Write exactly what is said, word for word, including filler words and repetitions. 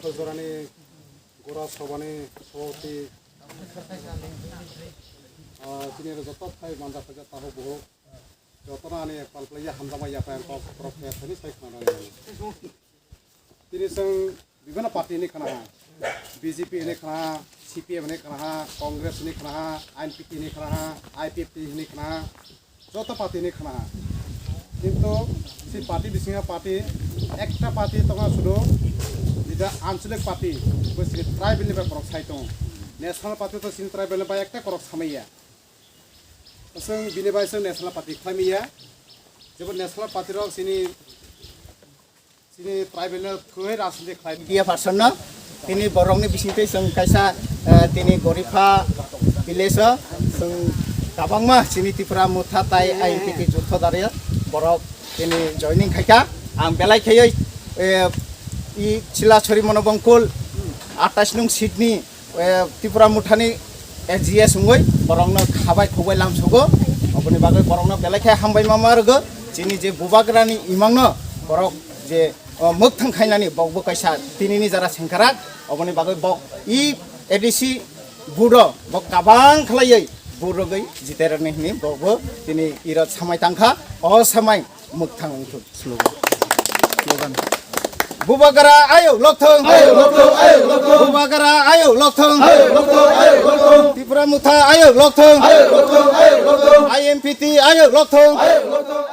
Jorani Gora Sobani Sopti, ah, chini joto thai manja khaja taho buhuk, jotono ani palplai ya hamjama ya pa kok rok ya thani sai khana rani. Tini seng bibana party ni khana ha, B J P ni khana ha, C P M ni khana ha, Congress ni khana ha, N P P ni khana ha, I P F T ni khana ha, joto party ni khana ha. Kintu si party bisinga party, ekta party tonga sudu, jida anchalik party, bo si tribal ni bai borok sai tongo. National party to sini tribal ni bai ekta korok samaya. Aswng bini bai aswng national party khlai maya. Jebo national party rok sini, sini tribal no thwi rajniti khlai. Media person no tini borokni bisingtwi chwng kaisa, eh, tini Goripha village o chwng kabangma chini Tipra Motha tai I N P T jutho dari borok tini joining khaika. Ang belai khaioi, eh, i Chilachari Monobongkul atais nung seat ni, eh, Tipra Mothani A G S wngwi borokno khabai khogbai lamsogo. Oboni bagwi borokno belai khe hambai ma ma rwgo. Chini je bubagrani imangno borok je, oh, mwkthang khainani bokbo kaisa tinini jara sengkrak. Oboni bagwi bok i A D C budo bok kabang khlaiwi burogwi jiterani hini bokbo tini irot samai tangkha. O samai mwkthang wngthok. Slogan. Slogan. Bubagra ayuk lokthong. Ayuk lokthong, ayuk lokthong. Bubagra ayuk lokthong. Ayuk lokthong, ayuk lokthong. Tipra Motha ayuk lokthong. Ayuk lokthong, ayuk lokthong. I N P T ayuk lokthong. Ayuk lokthong,